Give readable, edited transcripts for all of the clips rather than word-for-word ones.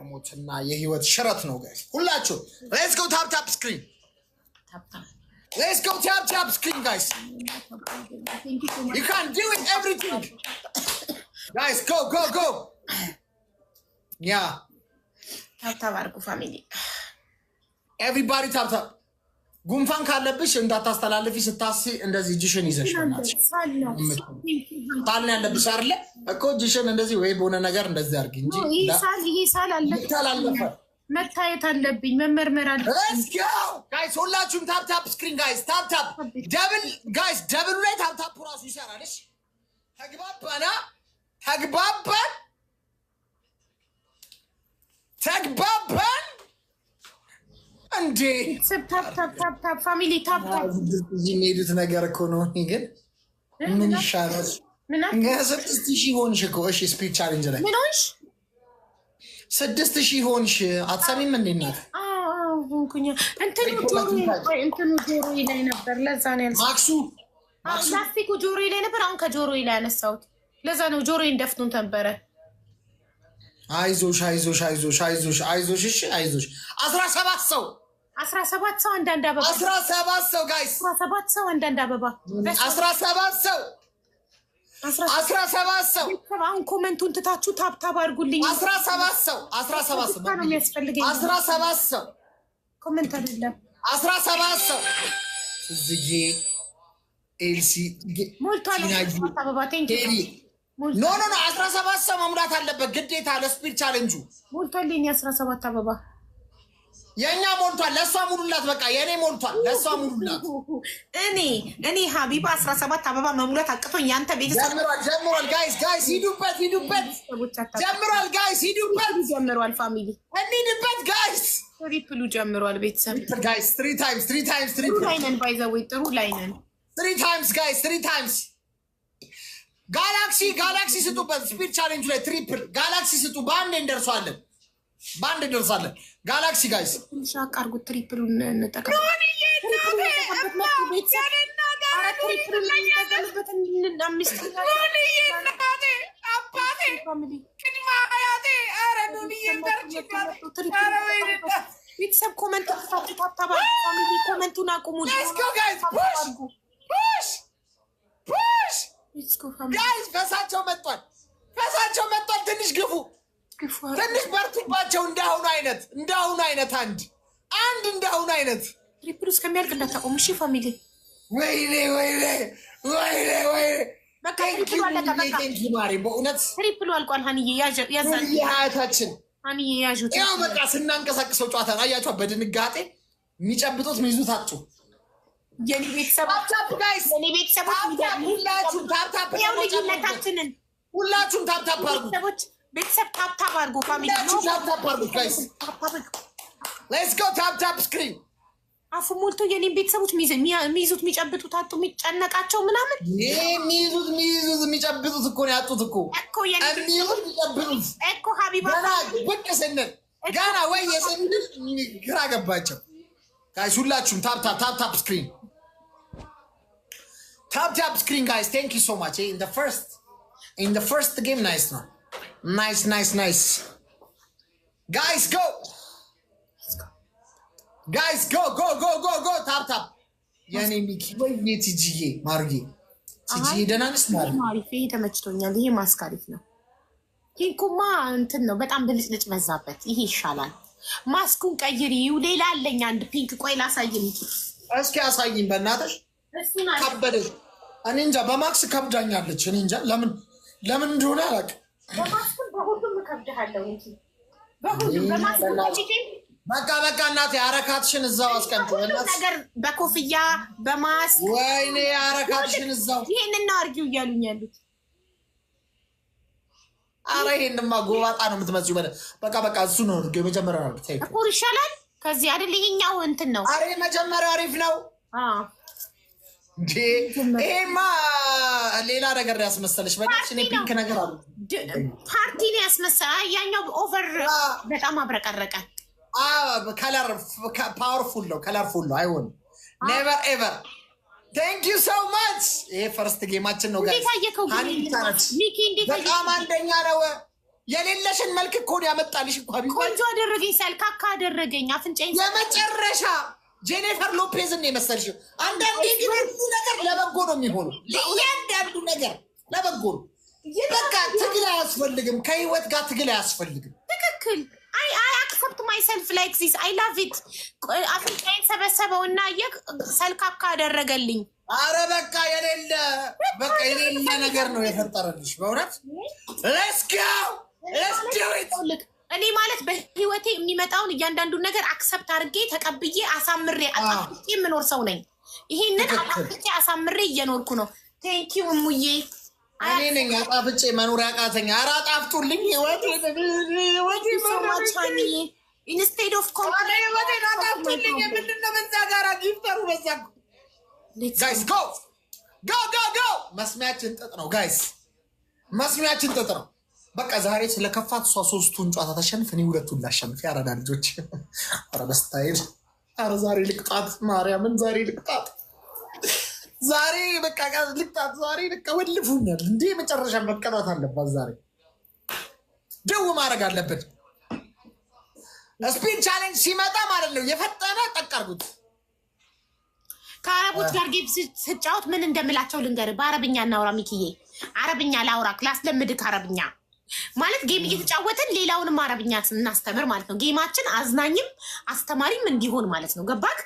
የሞትና የህይወት ሽረት ነው guys። ሁላችሁ let's go, tap tap screen. Tap tap. Let's go, tap tap screen, guys. You can do it, everything, guys. Go, go, go, yeah. Tap tap አድርጉ family. Everybody tap tap። ጉንፋን ካለብሽ እንዳታስተላልፊ፣ ስታሲ እንደዚህ እጅሽን ይዘሽ በእናትሽ። ሳል ነው። ሳል ነው ያለብሽ አይደለ እኮ? እጅሽን እንደዚህ ወይ በሆነ ነገር እንደዚህ አድርጊ እንጂ ይህ ሳል፣ ይሄ ሳል አለ። ይተላለፋል። መታየት አለብኝ፣ መመርመር አለብኝ። Let's go, guys። ሁላችሁም tap tap screen, guys። Tap tap, double, guys። Double ኡ ላይ tap tap ራሱ ይሰራል። እሺ ተግባባና? ተግባባን፣ ተግባባን እንዴ? ቤተሰብ tap tap tap tap, family, tap tap። እዚህ የሚሄዱት ነገር እኮ ነው። እኔ ግን ምን ይሻላል? ምን? 6,000 ሆንሽ እኮ። እሺ speed challenge ላይ ምን ሆንሽ? 6,000 ሆንሽ። አትሰሚም እንዴ እናት? አዎ ሆንኩኝ። እንትኑ ጆሮዬ፣ እንትኑ ጆሮዬ ላይ ነበር። ለዛ ነው ያልኩት። ማክሱ። ላስቲኩ ጆሮዬ ላይ ነበር። አሁን ከጆሮዬ ላይ ያነሳሁት። ለዛ ነው፣ ጆሮዬን ደፍኖት ነበረ። አይዞሽ፣ አይዞሽ፣ አይዞሽ፣ አይዞሽ፣ አይዞሽ። እሺ አይዞሽ። 17 ሰው። 17 ሰው አንዳንድ አበባ። 17 ሰው guys። 17 ሰው አንዳንድ አበባ። 17 ሰው፣ 17 ሰው። አሁን comment ኡን ትታችሁ tap tap አድርጉልኝ። 17 ሰው፣ 17 ሰው ነው የሚያስፈልገኝ። 17 ሰው። Comment አይደለም። 17 ሰው። ትዝዬ፣ ኤልሲ። ሞልቷል። አበባ thank you። No, no, no፣ 17 ሰው መሙላት አለበት ግዴታ ለ speed challenge ኡ። ሞልቷል። የኔ 17 አበባ። የእኛ ሞልቷል። ለእሷ ሙሉላት። በቃ የእኔ ሞልቷል። ለእሷ ሙሉላት። እኔ ሀቢባ 17 አበባ መሙላት አቅቶኝ ያንተ ቤተሰብ ጀምሯል፣ ጀምሯል። Guys, guys፣ ሂዱበት፣ ሂዱበት። ጀምሯል guys፣ ሂዱበት። ጀምሯል። Family። እንሂድበት guys። Triple ኡ ጀምሯል። ቤተሰብ። Guys, three times, three times። ጥሩ Triple። ላይ ነን። By the way ጥሩ ላይ ነን። Three times, guys, three times። Galaxy, galaxy ስጡበት። Speed challenge ላይ triple galaxy ስጡ። በአንድ እንደርሷለን፣ በአንድ እንደርሳለን። Galaxy, guys። ትንሽ አቃርጉት። Triple ኡን እንጠቀም። Triple ኡን እንጠቀምበት። አምስት አባቴ ቅድመ አያቴ፣ ኧረ ኑንዬ ኧረ ወይኔ። ቤተሰብ comment ትታችሁ tap tap family፣ comment ኡን አቁሙ። Let's go, guys. Push, push, push. Let's go, family. Guys፣ ፈሳቸው መጥቷል፣ ፈሳቸው መጥቷል። ትንሽ ግፉ፣ ትንሽ በርቱባቸው። እንዳሁኑ አይነት፣ እንዳሁኑ አይነት፣ አንድ አንድ እንዳሁኑ አይነት። Triple ኡ እስከሚያልቅ እንዳታቆሙ እሺ family። ወይኔ ወይኔ ወይኔ ወይኔ! በቃ triple ኡ አለቀ። በቃ። Thank you ማሪ፣ በእውነት። Triple ኡ አልቋል። ሀኒዬ ያዛል። ሀያታችን። ሀኒዬ ያዡት። ያው በቃ ስናንቀሳቅሰው ጨዋታ አያቸዋ። በድንጋጤ የሚጨብጡት የሚይዙት አጡ። የኔ ቤተሰቦች Tap tap, guys። የኔ ቤተሰቦች። ሁላችሁም tap tap። ያው ልዩነታችንን ሁላችሁም tap tap አድርጉ። ቤተሰቦች፣ ቤተሰብ tap tap አድርጉ family። ሁላችሁም tap tap አድርጉት guys። Let's go, tap tap screen. አፉ ሞልቶ የኔን ቤተሰቦች የሚይዙት የሚጨብጡት አጡ፣ የሚጨነቃቸው ምናምን። የሚይዙት የሚይዙት የሚጨብጡት እኮ ነው ያጡት እኮ። እኮ የኔ የሚይዙት የሚጨብጡት እኮ ሀቢባ። ገና ብቅ ስንል፣ ገና ወይ የስንል ግራ ገባቸው። Guys ሁላችሁም tap tap, tap tap screen, tap tap screen, guys. Thank you so much. In first game nice ነው። Nice, nice, nice. Guys, go, guys, go, go, go, go, go. Tap tap። የኔ ሚኪ፣ ወይ ቲጂዬ፣ ማርዬ፣ ቲጂዬ ደህና ነሽ ማር? አሪፍ፣ ይሄ ተመችቶኛል። ይሄ ማስክ አሪፍ ነው። Pink ኡማ እንትን ነው፣ በጣም ብልጭልጭ በዛበት። ይሄ ይሻላል። ማስኩን ቀይሪው። ሌላ አለኝ አንድ pink። ቆይ ላሳይ ሚኪ። እስኪ አሳይኝ በእናትሽ። እሱን ከበደኝ። እኔ እንጃ፣ በማክስ ከብዳኛለች። እኔ እንጃ ለምን ለምን እንደሆነ አላውቅም። በማስኩም በሁሉም እከብድሃለሁ እንጂ በሁሉም በማስኩ በቃ በቃ እናቴ አረካትሽን እዛው አስቀምጪ። ሁሉም ነገር በኮፍያ በማስክ። ወይኔ አረካትሽን እዛው። ይሄንን ነው አድርጊው እያሉኝ ያሉት። አረ ይሄንማ ጎባጣ ነው የምትመስዪው። በቃ በቃ እሱ ነው የመጀመሪያው ነው። ጥቁር ይሻላል ከዚህ አይደል? ይሄኛው እንትን ነው። አረ የመጀመሪያው አሪፍ ነው እንዴ! ይሄማ ሌላ ነገር ያስመሰለሽ። በእናትሽ እኔ pink ነገር አሉ። ፓርቲ ነው ያስመሰለ። ያኛው over በጣም አብረቀረቀ። Color powerful ነው፣ colorful ነው። አይሆንም። Never ever. Thank you so much። ይሄ first game ኣችን ነው guys። እንዴት አየከው ግን ሚኪ? እንዴት በጣም አንደኛ ነው። የሌለሽን መልክ እኮ ነው ያመጣልሽ እኮ ሀቢባ። ቆንጆ አደረገኝ፣ ሰልካካ አደረገኝ። አፍንጫዬን የመጨረሻ ጄኒፈር ሎፔዝን ነው የመሰልሽው። አንዳንዴ ግን ሁሉ ነገር ለበጎ ነው የሚሆነው። እያንዳንዱ ነገር ለበጎ ነው። በቃ ትግል አያስፈልግም። ከህይወት ጋር ትግል አያስፈልግም። ትክክል። I accept myself like this, I love it። አፍንጫዬን ሰበሰበው እና ሰልካካ አደረገልኝ። አረ በቃ የሌለ፣ በቃ የሌለ ነገር ነው የፈጠረልሽ በእውነት። Let's go, let's do it። እኔ ማለት በህይወቴ የሚመጣውን እያንዳንዱን ነገር accept አድርጌ፣ ተቀብዬ፣ አሳምሬ፣ አጣፍጬ የምኖር ሰው ነኝ። ይሄንን አጣፍጬ አሳምሬ እየኖርኩ ነው። Thank you እሙዬ። እኔ ነኝ አጣፍጬ መኖር ያቃተኝ። ኧረ አጣፍጡልኝ ህይወቴን። Instead of ህይወቴን አጣፍጡልኝ። ምንድን ነው በዛ ጋራ gifter ኡ በዛ። Guys, go, go, go, go። መስሚያችን ጥጥ ነው guys፣ መስሚያችን ጥጥ ነው። በቃ ዛሬ ስለከፋት እሷ ሶስቱን ጨዋታ ተሸንፍ፣ እኔ ሁለቱን ላሸንፍ። ያረዳ ልጆች፣ ኧረ በ style፣ ኧረ ዛሬ ልቅጣት፣ ማርያምን ዛሬ ልቅጣት፣ ዛሬ በቃ ልቅጣት። ዛሬ በቃ ወልፉኛል እንዴ! መጨረሻ መቀጣት አለባት ዛሬ። ደው ማድረግ አለብን። Speed challenge ሲመጣ ማለት ነው የፈጠነ ጠቅ አድርጉት። ከአረቦች ጋር game ስጫወት ምን እንደምላቸው ልንገርህ። በአረብኛ እናውራ ሚኪዬ፣ አረብኛ ላውራ፣ ላስለምድክ አረብኛ። ማለት game እየተጫወትን ሌላውንም አረብኛ እናስተምር ማለት ነው። Game ኣችን አዝናኝም አስተማሪም እንዲሆን ማለት ነው። ገባክ?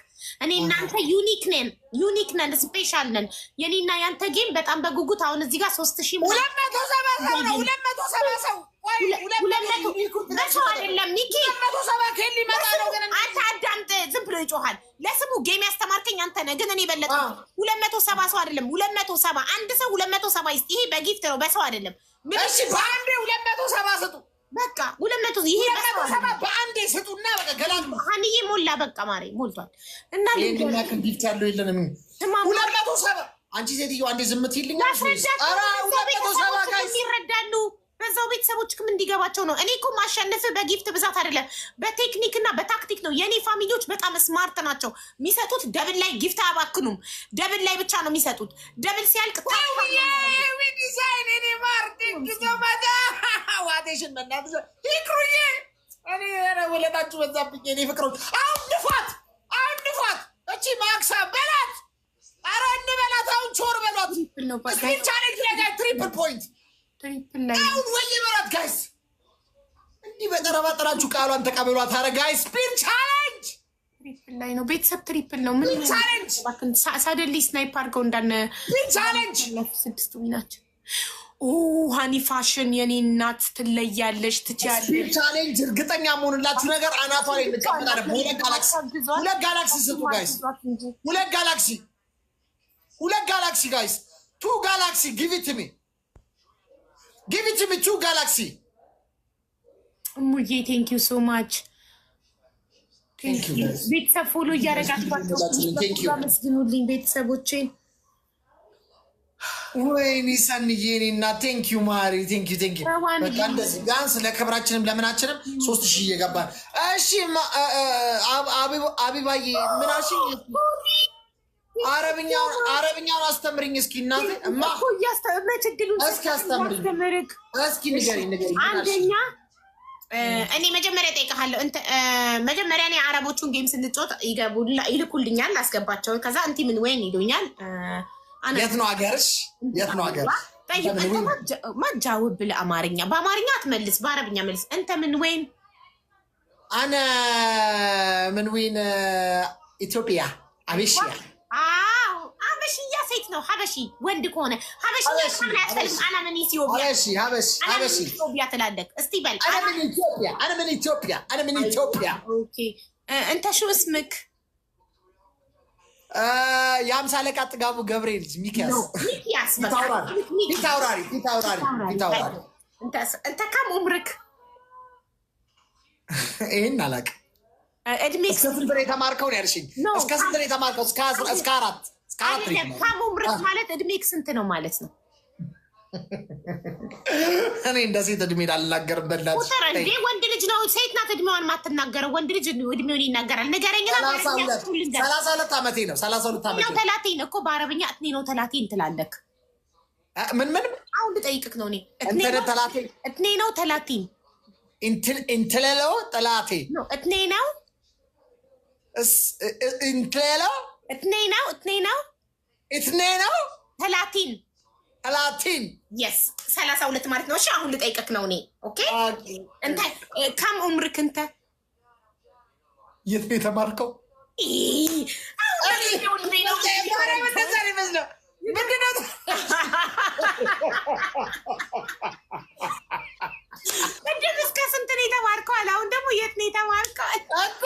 እኔ እናንተ unique ነን፣ unique ነን፣ special ነን። የኔና ያንተ game በጣም በጉጉት አሁን እዚህ ጋር 3000 270 ሰው ነው። 270 ሰው። 200 በሰው አይደለም ሚኪ። 270 ከየት ሊመጣ ነው ግን? አንተ አዳምጥ። ዝም ብሎ ይጮሃል። ለስሙ game ያስተማርከኝ አንተ ነህ፣ ግን እኔ በለጠ። 270 ሰው አይደለም፣ 270 አንድ ሰው 270 ይስጥ። ይሄ በ gift ነው፣ በሰው አይደለም። እሺ በአንዴ 270 ስጡ። በቃ 200 ይሄ 270 በአንዴ ስጡና በቃ ገላግሉ። ሀንዬ ሞላ፣ በቃ ማሬ ሞልቷል። እና ይሄን የሚያክል gift ያለው የለንም። 270። አንቺ ሴትዮ አንዴ ዝም ትይልኛለሽ ወይስ? ኧረ 270 guys። ይረዳሉ። በዛው ቤተሰቦችክም እንዲገባቸው ነው። እኔ እኮ ማሸነፍ በ gift ብዛት አይደለም፣ በቴክኒክ እና በታክቲክ ነው። የእኔ family ዎች በጣም smart ናቸው። የሚሰጡት double ላይ gift አያባክኑም። Double ላይ ብቻ ነው የሚሰጡት። Double ሲያልቅ ዲዛይን እኔ ማር፣ thank you so much። ዋቴሽን በእናትሽ ይክሩዬ፣ እኔ ኧረ ውለታችሁ በዛብኝ። እኔ ፍቅሮች፣ አሁን ንፏት፣ አሁን ንፏት። እቺ ማክሳ በላት፣ ኧረ እንበላት። አሁን ቾር በሏት። Speed challenge ላይ guys triple point። Triple ላይ። አሁን ወይ በሏት guys። እንዲህ በጠረባ ጠራችሁ ቃሏን ተቀበሏት። አረ guys, speed challenge። Triple ላይ ነው ቤተሰብ፣ triple ነው። ምን Challenge። Suddenly snipe አድርገው እንዳነ Speed challenge። ስድስት win ኣችን። ሃኒ ፋሽን የኔ እናት ትለያለሽ፣ ትችያለሽ። Speed challenge እርግጠኛ መሆንላችሁ ነገር አናቷ ላይ እንቀመጣለን። ሁለት ጋላክሲ፣ ሁለት ጋላክሲ ስጡ guys። ሁለት ጋላክሲ፣ ሁለት galaxy guys፣ two galaxy, give it me, give it me, two galaxy። እሙዬ, thank you so much። Thank you, guys. ቤተሰብ follow እያደረጋችኋቸው Thank you. አመስግኑልኝ ቤተሰቦቼን። ወይኔ ሰንዬ፣ እኔ እና thank you ማሪ፣ thank you, thank you። በቃ እንደዚህ ቢያንስ ለክብራችንም ለምናችንም 3000 እየገባን። እሺ አቢባዬ ምን አልሽኝ? አረብኛውን አስተምሪኝ እስኪ እናቴ እማ። እኮ መች እድሉን እስኪ አስተምሪኝ። አስተምርክ። እስኪ ንገሪኝ፣ ንገሪኝ። ምን አልሽኝ? አንደኛ እኔ መጀመሪያ እጠይቅሃለሁ። መጀመሪያ እኔ አረቦቹን game ስንጫወት ይልኩልኛል፣ አስገባቸው። ከዛ أنتِ من وين ይሉኛል። የት ነው ሀገርሽ? የት ነው ሀገርሽ? ጠይቅ። አንተ ما تجاوب بالአማርኛ፣ በአማርኛ አትመልስ፣ በአረብኛ መልስ። أنت من وين? أنا من وين? ኢትዮጵያ አበሽያ። አዎ አበሽያ ሴት ነው። حبشي ወንድ ከሆነ حبشي حبشي፣ ምናምን አያስፈልግም። حبشي። أنا من ኢትዮጵያ حبشي حبشي أنا من حبشي። ኢትዮጵያ ትላለህ። እስቲ በል። أنا من ኢትዮጵያ፣ أنا من ኢትዮጵያ፣ أنا من ኢትዮጵያ። Okay፣ أنت شو اسمك? የአምሳ አለቃ ጥጋቡ ገብሬ ልጅ ሚኪያስ። ሚኪያስ በቃ። ፊታውራሪ፣ ፊታውራሪ፣ ፊታውራሪ፣ ፊታውራሪ። أنت كم عمرك? ይህን አላውቅም። እድሜ። እስከ ስንት ነው የተማርከው ነው ያልሽኝ? No። እስከ ስንት ነው የተማርከው? እስከ አራት፣ እስከ አራት ነው አይደለም። የተማርከው። كم عمرك ማለት እድሜክ ስንት ነው ማለት ነው። እኔ እንደ ሴት እድሜ አልናገርም። በእናትሽ። ቁጥር እንዴ፣ ወንድ ልጅ ነው። ሴት ናት እድሜዋን የማትናገረው። ወንድ ልጅ እድሜውን ይናገራል። ንገረኝና 32። በአረብኛ ልንገር። 32 ዓመቴ ነው። 32 ዓመቴ ነው ነው። ثلاثين እኮ በአረብኛ اثنين وثلاثين ትላለክ። ምን ምን? አሁን ልጠይቅክ ነው እኔ። እንትን ثلاثين። اثنين وثلاثين። እንትለሎ ጥላቴ። No፣ اثنين። እንትለሎ። اثنين اثنين። اثنين። ثلاثين። ثلاثين። Yes፣ 32 ማለት ነው። እሺ፣ አሁን ልጠይቅክ ነው እኔ፣ okay። እንተ كم عمرك انت? የት ነው የተማርከው? አሁን ነው። እንደዛ ነው የሚመስለው። ምንድን ነው? ቅድም እስከ ስንት ነው የተማርከው አለ። አሁን ደግሞ የት ነው የተማርከው? እኮ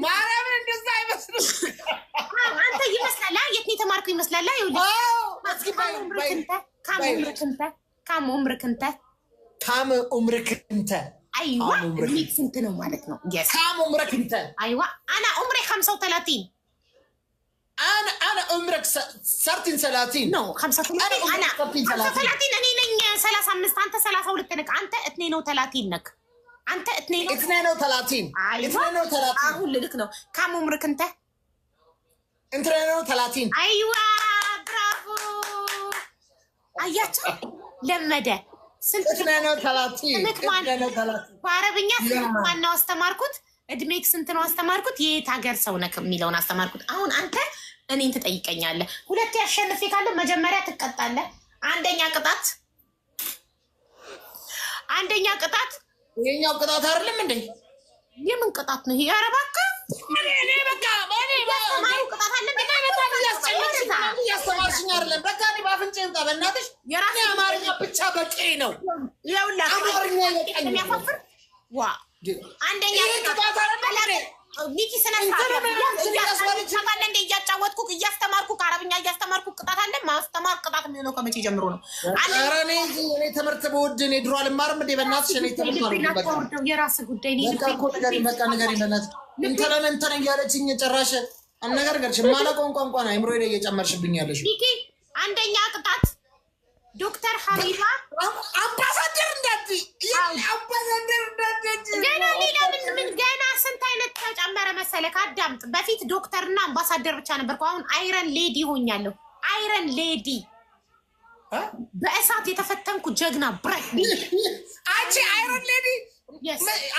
ማርያምን እንደዛ አይመስልም። አንተ ይመስላል። የት ነው የተማርከው ይመስላል። ይኸውልህ፣ እስኪ በይ በይ። كم عمرك انت؟ كم عمرك انت؟ كم عمرك انت؟ أيوه. كم عمرك؟ እድሜክ ስንት ነው ማለት ነው። Yes. كم عمرك انت؟ أيوه، أنا عمري 35. أنا عمرك 30 30. No، 35. أنا أنا عمري 35، እኔ ነኝ 35፣ አንተ 32 ነክ። አንተ 32 ነክ። አንተ اثنين 32። أيوه. 32። አሁን ልልክ ነው። كم عمرك انت؟ 32። أيوه، برافو። አያቸው፣ ለመደ ስልክ። 32። ስምክ ማን? 32። በአረብኛ ስምክ ማን ነው አስተማርኩት። እድሜክ ስንት ነው አስተማርኩት። የት ሀገር ሰው ነክ የሚለውን አስተማርኩት። አሁን አንተ እኔን ትጠይቀኛለህ። ሁለቴ አሸንፌ ካለ መጀመሪያ ትቀጣለህ። አንደኛ ቅጣት፣ አንደኛ ቅጣት። ይሄኛው ቅጣት አይደለም እንዴ? የምን ቅጣት ነው ይሄ? ኧረ እባክህ። እኔ በቃ እኔ ያስተማሩ ቅጣት አለ እንዴ? እያስተማርሽኝ አይደለም። በቃ እኔ በአፍንጫ ይምጣ በእናትሽ። የራስህ እኔ አማርኛ ብቻ በቂ ነው። ይኸውልህ። አማርኛ ይበቃኛል። የሚያፋፍር ዋ አንደኛ ይሄ ቅጣት አይደለም እንዴ? ሚኪ፣ ስነ እንትን እንትን እያስባለች። ስርዓት እንደ እያጫወትኩ እያስተማርኩ፣ ከአረብኛ እያስተማርኩ ቅጣት አለ ማስተማር። ቅጣት የሚሆነው ከመቼ ጀምሮ ነው? ኧረ እኔ ትምህርት በውድ እኔ ድሮ አልማርም እንዴ? በእናትሽ እኔ ትምህርት አልወድም። በቃ የራስህ ጉዳይ። እኔ በቃ እኮ ንገሪኝ፣ በቃ ንገሪኝ በእናትሽ። እንትን እንትን እያለችኝ ጭራሽ አነጋገርሽ የማላውቀውን ቋንቋ ነው አይምሮዬ ላይ እየጨመርሽብኝ ያለሽው። ሚኪ፣ አንደኛ ቅጣት ዶክተር ሀቢባ አምባሳደር እንዳትይ፣ አምባሳደር እንዳትይ። ገና ሌላ ምን ምን ገና ስንት አይነት ተጨመረ መሰለህ? አዳምጥ። በፊት ዶክተርና አምባሳደር ብቻ ነበርኩ። አሁን iron lady ሆኛለሁ። Iron lady፣ በእሳት የተፈተንኩ ጀግና ብረት። አንቺ iron lady።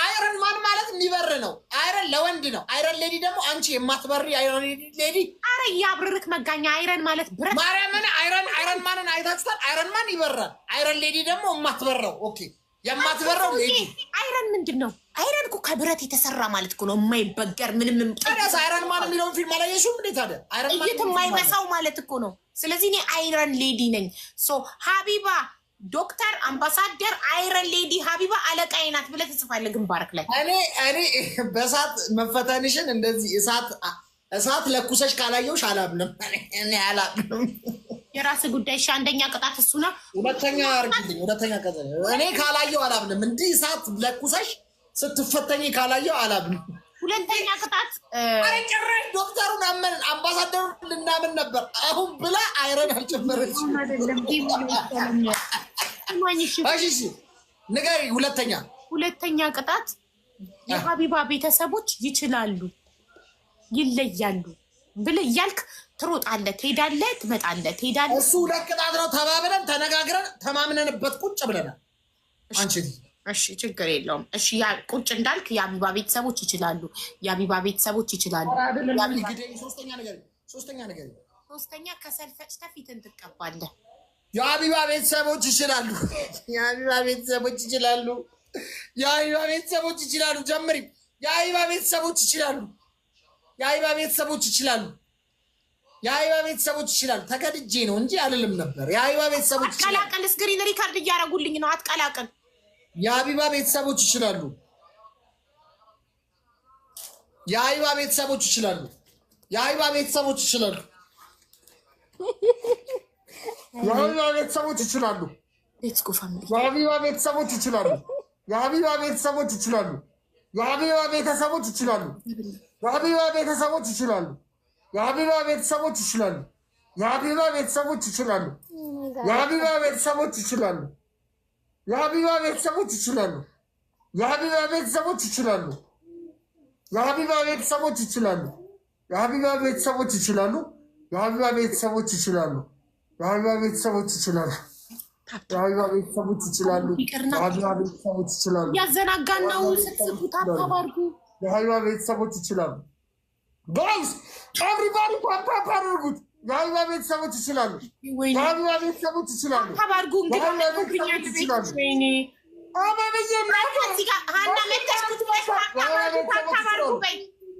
Iron man ማለት የሚበር ነው። Iron ለወንድ ነው። Iron lady ደግሞ አንቺ የማትበሪ iron lady። አረ እያብርርክ መጋኛ። Iron ማለት ብረት። ማርያምን iron man ን አይታችኋል? Iron man ይበራል። Iron lady ደግሞ የማትበረው፣ okay፣ የማትበረው lady። Iron ምንድን ነው? Iron እኮ ከብረት የተሰራ ማለት እኮ ነው። የማይበገር ምንም። ታዲያስ Iron Man የሚለውን ፊልም አላየሽውም እንዴ ታዲያ? Iron Man ጥይት የማይበሳው ማለት እኮ ነው። ስለዚህ እኔ iron lady ነኝ። So ሀቢባ ዶክተር፣ አምባሳደር፣ iron lady ሀቢባ አለቃዬ ናት ብለህ ትጽፋለህ ግንባርክ ላይ። እኔ በእሳት መፈተንሽን እንደዚህ እሳት ለኩሰሽ ካላየሁሽ አላምንም። እኔ አላምንም። የራስህ ጉዳይ። እሺ፣ አንደኛ ቅጣት እሱ ነው። ሁለተኛ አድርጊልኝ። ሁለተኛ ቅጣት እኔ ካላየሁ አላምንም። እንዲህ እሳት ለኩሰሽ ስትፈተኝ ካላየሁ አላምንም። ሁለተኛ ቅጣት ኧረ ጭራሽ ዶክተሩን አመንን፣ አምባሳደሩን ልናምን ነበር። አሁን ብላ iron አልጨመረች። እሺ ንገሪ። ሁለተኛ። ሁለተኛ ቅጣት የሀቢባ ቤተሰቦች ይችላሉ፣ ይለያሉ ብለህ እያልክ ትሮጣለህ፣ ትሄዳለህ፣ ትመጣለህ፣ ትሄዳለህ። እሱ ሁለት ቅጣት ነው ተባብለን ተነጋግረን ተማምነንበት ቁጭ ብለናል። አንቺ እሺ፣ ችግር የለውም። እሺ፣ ያ ቁጭ እንዳልክ የሀቢባ ቤተሰቦች ይችላሉ፣ የሀቢባ ቤተሰቦች ይችላሉ። ሶስተኛ ነገር፣ ሶስተኛ ነገር። ሶስተኛ ከሰል ፈጭተህ ፊትን ትቀባለህ። የሀቢባ ቤተሰቦች ይችላሉ። የሀቢባ ቤተሰቦች ይችላሉ። የሀቢባ ቤተሰቦች ይችላሉ። ጀምሪ። የሀቢባ ቤተሰቦች ይችላሉ። የሀቢባ ቤተሰቦች ይችላሉ። የሀቢባ ቤተሰቦች ይችላሉ። ተገድጄ ነው እንጂ አልልም ነበር። የሀቢባ ቤተሰቦች ይችላሉ። አትቀላቅል። Screen record እያደረጉልኝ ነው። አትቀላቅል። የሀቢባ ቤተሰቦች ይችላሉ። የሀቢባ ቤተሰቦች ይችላሉ። የሀቢባ ቤተሰቦች ይችላሉ። የሀቢባ ቤተሰቦች ይችላሉ። Let's go, family. የሀቢባ ቤተሰቦች ይችላሉ። የሀቢባ ቤተሰቦች ይችላሉ። የሀቢባ ቤተሰቦች ይችላሉ። የሀቢባ ቤተሰቦች ይችላሉ። የሀቢባ ቤተሰቦች ይችላሉ። የሀቢባ ቤተሰቦች ይችላሉ። የሀቢባ ቤተሰቦች ይችላሉ። የሀቢባ ቤተሰቦች ይችላሉ። የሀቢባ ቤተሰቦች ይችላሉ። የሀቢባ ቤተሰቦች ይችላሉ። የሀቢባ ቤተሰቦች ይችላሉ። የሀቢባ ቤተሰቦች ይችላሉ። የሀቢባ ቤተሰቦች ይችላሉ። የሀቢባ ቤተሰቦች ይችላሉ። ይቅርና የሀቢባ ቤተሰቦች ይችላሉ። ያዘናጋን ነው። ስትስቁ tap tap አድርጉ። የሀቢባ ቤተሰቦች ይችላሉ። Guys, everybody tap tap አድርጉት። የሀቢባ ቤተሰቦች ይችላሉ። ወይኔ የሀቢባ ቤተሰቦች ይችላሉ። Tap አድርጉ። እንግዳ የሀቢባ መጥቶብኛል ቤተሰቦች ቤት። ይችላሉ። ወይኔ አማንዬ እናቴ እዚህ ጋር ሀና መጣች። ቁጭ በይ። Tap tap አድርጉ፣ tap tap አድርጉ በይ።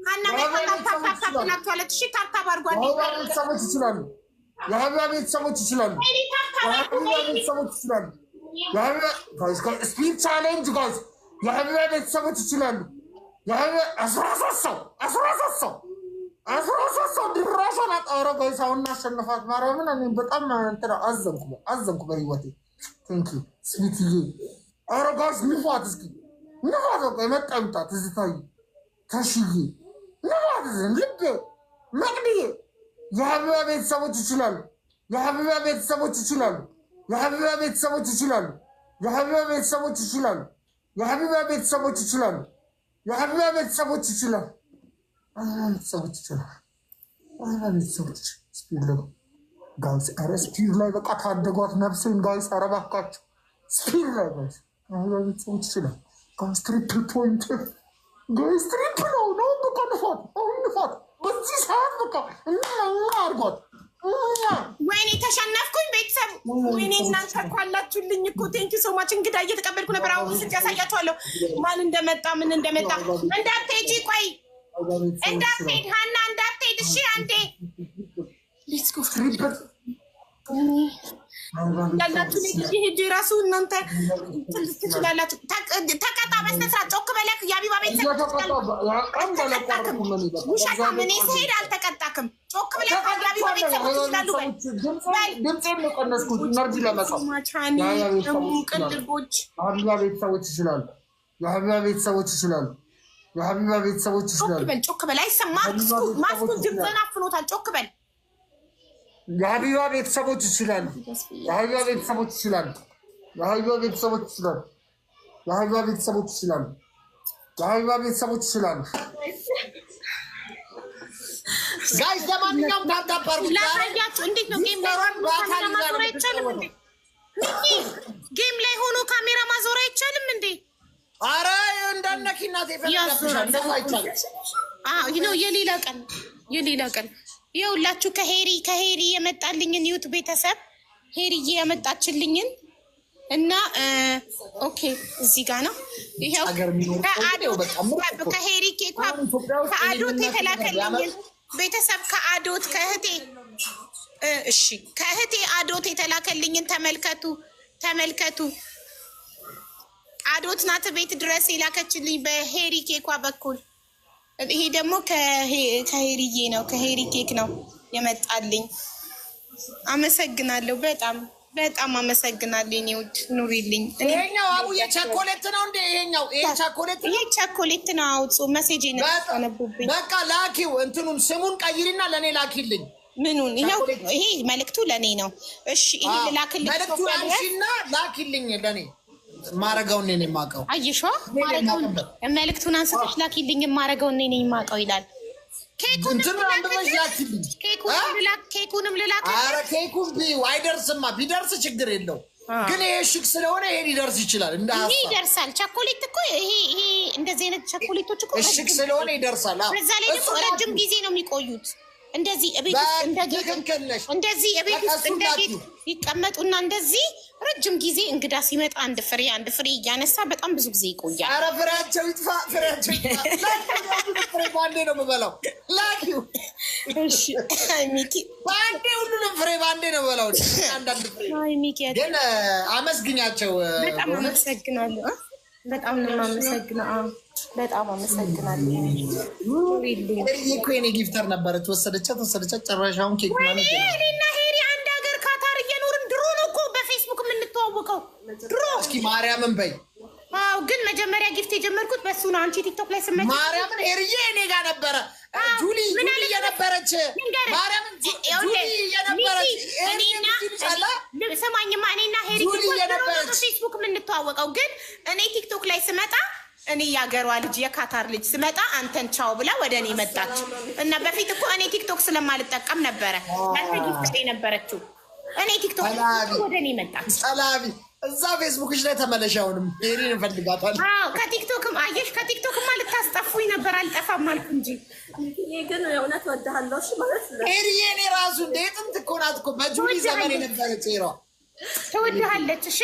ሀና መጣ tap tap tap tap ብላችኋለች። እሺ tap tap አድርጉ። አንዴ የሀቢባ ቤተሰቦች ይችላሉ። የሀቢባ ቤተሰቦች ይችላሉ። ወይኔ tap tap አድርጉ የሀቢባ በይ። ቤተሰቦች ይችላሉ። የሀቢባ guys, speed challenge, guys። የሀቢባ ቤተሰቦች ይችላሉ። የሀቢባ 13 ሰው፣ 13 ሰው፣ 13 ሰው ድራሿን አጣረ። Guys, አሁን እናሸንፋት። ማርያምን እኔ በጣም እንትን አዘንኩ አዘንኩ በህይወቴ። Thank you sweet ዬ። ኧረ guys ንፏት እስኪ ንፏት። በቃ የመጣ ይምጣ። ትዝታዬ ተሽዬ ንፏት። ልቤ መቅድዬ የሀቢባ ቤተሰቦች ይችላሉ። የሀቢባ ቤተሰቦች ይችላሉ። የሀቢባ ቤተሰቦች ይችላሉ። የሀቢባ ቤተሰቦች ይችላሉ። የሀቢባ ቤተሰቦች ይችላሉ። የሀቢባ ቤተሰቦች ይችላሉ። የሀቢባ ቤተሰቦች ይችላሉ። የሀቢባ ቤተሰቦች speed ላይ guys፣ ኧረ speed ላይ በቃ ታደጓት ነፍሴን guys። ኧረ እባካችሁ speed ላይ guys። የሀቢባ ቤተሰቦች ይችላሉ። Guys, triple point, guys፣ triple ነው ነው። በቃ ንፏት፣ አሁን ንፏት። በዚህ ሰዓት በቃ እኛ አድርጓት እኛ ወይኔ ተሸነፍኩኝ። ቤተሰብ ወይኔ እናንተ እኮ አላችሁልኝ እኮ፣ thank you so much። እንግዳ እየተቀበልኩ ነበር። አሁን ስልክ ያሳያችኋለሁ ማን እንደመጣ ምን እንደመጣ። እንዳትሄጂ፣ ቆይ እንዳትሄድ፣ ሀና እንዳትሄድ። እሺ አንዴ Let's go. Triple ያላችሁ ሄጄ ራሱ እናንተ ትችላላችሁ። ተቀጣ በስነ ስርዓት ጮክ በለክ። የሀቢባ ቤተሰብ አልተቀጣክም። ውሸታም፣ እኔ ስሄድ አልተቀጣክም። ጮክ ብለህ የሀቢባ ቤተሰቦች ይችላሉ በል። ድምፄን ነው የቀነስኩት energy ለመሳብ። ማቻኒ ቅልቦች የሀቢባ ቤተሰቦች ይችላሉ። የሀቢባ ቤተሰቦች ይችላሉ። የሀቢባ ቤተሰቦች ጮክ ይችላሉ። በል፣ ጮክ በል። አይሰማም። ማስኩን ድምፅህን አፍኖታል። ጮክ በል። የሀቢባ ቤተሰቦች ይችላሉ። የሀቢባ ቤተሰቦች ይችላሉ። የሀቢባ ቤተሰቦች ይችላሉ። የሀቢባ ቤተሰቦች ይችላሉ። የሀቢባ ቤተሰቦች ይችላሉ። Guys, ለማንኛውም tap tap አድርጉት። ላሳያችሁ እንዴት ነው game ላይ ሚስተሯን ሆኖ በአካል ካሜራ ይዛ ነው ማዞር አይቻልም እንዴ? ሚኪ game ላይ ሆኖ ካሜራ ማዞር አይቻልም እንዴ? አረ እንዳነኪ እናቴ ይፈነዳብሻል። እንደዛ አይቻልም። አዎ ነው፣ የሌላ ቀን የሌላ ቀን። ይኸውላችሁ ከሄሪ የመጣልኝን ዩት ቤተሰብ፣ ሄሪዬ ያመጣችልኝን እና okay እዚህ ጋ ነው። ይኸው ሀገር የሚኖር ሰው ከአዶት በቃ ምርጥ እኮ። ከሄሪ ኬኳ አሁን ኢትዮጵያ ውስጥ ከአዶት እኔ የተላከልኝን ቤተሰብ ከአዶት ከእህቴ እሺ ከእህቴ አዶት የተላከልኝን ተመልከቱ፣ ተመልከቱ። አዶት ናት ቤት ድረስ የላከችልኝ በሄሪ ኬኳ በኩል። ይሄ ደግሞ ከሄሪዬ ነው፣ ከሄሪ ኬክ ነው የመጣልኝ። አመሰግናለሁ። በጣም በጣም አመሰግናለሁ። የኔ ውድ ኑሪልኝ። ይሄኛው አቡዬ ቸኮሌት ነው እንዴ? ይሄኛው ይሄ ቸኮሌት ነው። ይሄ ቸኮሌት ነው። አውጡ message ነቡብኝ። በቃ ላኪው፣ እንትኑን ስሙን ቀይሪና ለእኔ ላኪልኝ። ምኑን? ይኸው ይሄ መልእክቱ ለእኔ ነው። እሺ ይሄ ልላክልኝ። መልእክቱን አንሺና ላኪልኝ ለእኔ። ማረገውን እኔ ነኝ የማውቀው። አየሿ ማረገውን መልእክቱን አንስተሽ ላኪልኝ፣ ማረገውን እኔ ነኝ የማውቀው ይላል። እንትኑን አንብበሽ ላኪልኝ። ኬኩንም ልላክ። ኧረ ኬኩን ቢዩ አይደርስማ። ቢደርስ ችግር የለው፣ ግን ይሄ ሽክ ስለሆነ ይሄ ሊደርስ ይችላል። እንደ ይሄ ሀሳብ ይደርሳል። ቸኮሌት እኮ ይሄ እንደዚህ አይነት ቸኮሌቶች እኮ እሽግ ስለሆነ ይደርሳል። አዎ። በዛ ላይ ደግሞ እሱ ረጅም ጊዜ ነው የሚቆዩት። እንደዚህ እቤት ውስጥ እንደ ጌጥ ትክክል ነሽ። እንደዚህ እቤት በቃ ውስጥ እሱን እንደ ጌጥ ላኪው። ይቀመጡና እንደዚህ ረጅም ጊዜ እንግዳ ሲመጣ አንድ ፍሬ አንድ ፍሬ እያነሳ በጣም ብዙ ጊዜ ይቆያል። ኧረ ፍሬያቸው ይጥፋ፣ ፍሬያቸው ይጥፋ። ላኪው፣ ሁሉንም ፍሬ በአንዴ ነው የምበላው። ላኪው እሺ ሚኪ፣ በአንዴ ሁሉንም ፍሬ በአንዴ ነው የምበላው። አንዳንድ ፍሬ አይ ሚኪ፣ ግን አመስግኛቸው። በጣም አመሰግናለሁ። በጣም ነው የማመሰግነው። አዎ በጣም አመሰግናለሁ። ኑሪልኝ። ሄሪዬ እኮ የኔ gifter ነበረች። ወሰደቻት ወሰደቻት። ጭራሽ አሁን ኬክ ወይኔ ምናምን ይገኛል። እኔና ሄሪ አንድ ሀገር ካታር እየኖርን ድሮ ነው እኮ በፌስቡክ የምንተዋወቀው ድሮ። እስኪ ማርያምን በይ። አዎ ግን መጀመሪያ gift የጀመርኩት በሱ ነው። አንቺ ቲክቶክ ላይ ስመጪ ማርያምን ሄሪዬ እኔ ጋር ነበረ። ጁሊ ምን ጁሊ አለች? እየነበረች ልንገርህ፣ ማርያምን ጁሊ ይኸውልህ፣ እየነበረች ሚኪ፣ ሄሪ እኔና የምትይልሻላ ስማኝማ፣ እኔና ሄሪ ጁሊ እኮ ድሮ ነው እየነበረች። በፌስቡክ የምንተዋወቀው። ግን እኔ ቲክቶክ ላይ ስመጣ እኔ የአገሯ ልጅ የካታር ልጅ ስመጣ አንተን ቻው ብላ ወደ እኔ መጣች እና በፊት እኮ እኔ ቲክቶክ ስለማልጠቀም ነበረ ያንተ gift የነበረችው። እኔ ቲክቶክ ወደ እኔ መጣች። ጠላቢ እዛ ፌስቡክሽ ላይ ተመለሽ። አሁንም ሄሪን እንፈልጋታለን። አዎ ከቲክቶክም አየሽ፣ ከቲክቶክማ ልታስጠፉኝ ነበር። አልጠፋም አልኩ እንጂ። ይሄ ግን የእውነት እወድሃለሁ። እሺ ማለት ሄሪዬ እኔ ራሱ እንደ ጥንት እኮ ናት እኮ፣ በጁሊ ዘመን የነበረች ሄሯ። ትወድሃለች። እሺ።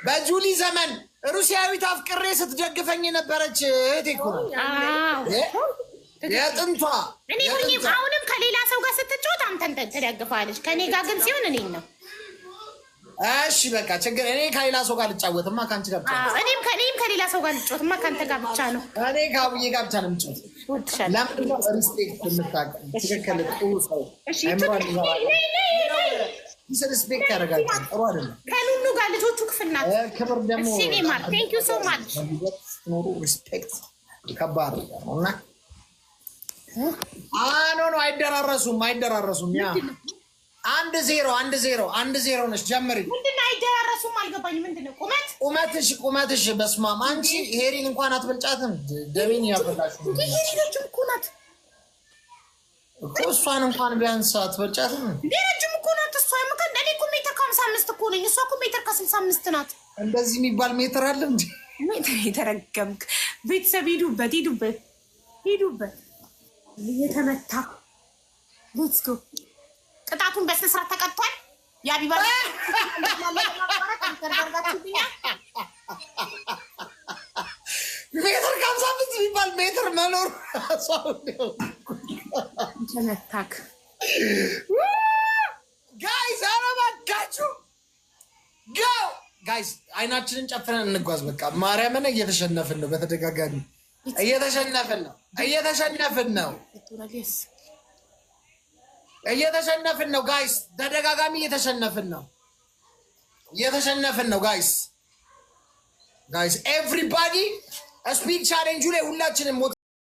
በጁሊ ዘመን ሩሲያዊት አፍቅሬ ስትደግፈኝ የነበረች እህቴ እኮ ናት። የጥንቷ። እኔ ሁኜ አሁንም ከሌላ ሰው ጋር ስትጫወት አንተን ትደግፋለች። ከእኔ ጋር ግን ሲሆን እኔን ነው። እሺ በቃ ችግር፣ እኔ ከሌላ ሰው ጋር ልጫወትማ ከአንቺ ጋር ብቻ ነው። እኔም ከሌላ ሰው ጋር ልጫወትማ ከአንተ ጋር ብቻ ነው። እኔ ከአቡዬ ጋር ብቻ ነው የምጫወት። እወድሻለሁ። ለምንድን ነው respect የምታውቂው? ትክክል፣ ጥሩ ሰው እሺ። አይምሯን ይዘራል። Respect ያደርጋል። ጥሩ አይደለም። ከኑኑ ጋር ልጆቹ ክፍል ናት። ክብር ደግሞ እሺ እኔ ማር፣ thank you so much። ስትኖሩ respect ከባድ ነገር ነው እና no, አይደራረሱም፣ አይደራረሱም። Yeah፣ 1-0፣ 1-0፣ 1-0 ነች። ጀምሪ። ምንድን ነው አይደራረሱም? አልገባኝም። ምንድን ነው ቁመት? ቁመትሽ፣ ቁመትሽ። በስማም፣ አንቺ ሄሪን እንኳን አትበልጫትም። ደሜን ያፈላሽ። እንዴ፣ ሄሪ ረጅም እኮ ናት። እኮ እሷን እንኳን ቢያንስ አትበልጫትም። እንዴ፣ ረጅም እኮ ናት እሷ። እኔ እኮ ሜትር ከ55 እኮ ነኝ። እሷ እኮ ሜትር ከ65 ናት። እንደዚህ የሚባል ሜትር አለ እንዴ? ሜትር የተረገምክ። ቤተሰብ ሂዱበት፣ ሂዱበት፣ ሂዱበት። እየተመታ፣ let's go። ቅጣቱን በስነ ስርዓት ተቀጥቷል። የአቢባ ተደርጋችሁብኛል። ሜትር ከ55 የሚባል ሜትር መኖር ራሱ አሁን ተመታክ። Guys፣ ኧረ እባካችሁ go guys፣ አይናችንን ጨፍነን እንጓዝ። በቃ ማርያምን እየተሸነፍን ነው፣ በተደጋጋሚ እየተሸነፍን ነው፣ እየተሸነፍን ነው፣ እየተሸነፍን ነው guys፣ ተደጋጋሚ እየተሸነፍን ነው፣ እየተሸነፍን ነው guys። Guys, everybody speed challenge ኡ ላይ ሁላችንም ሞት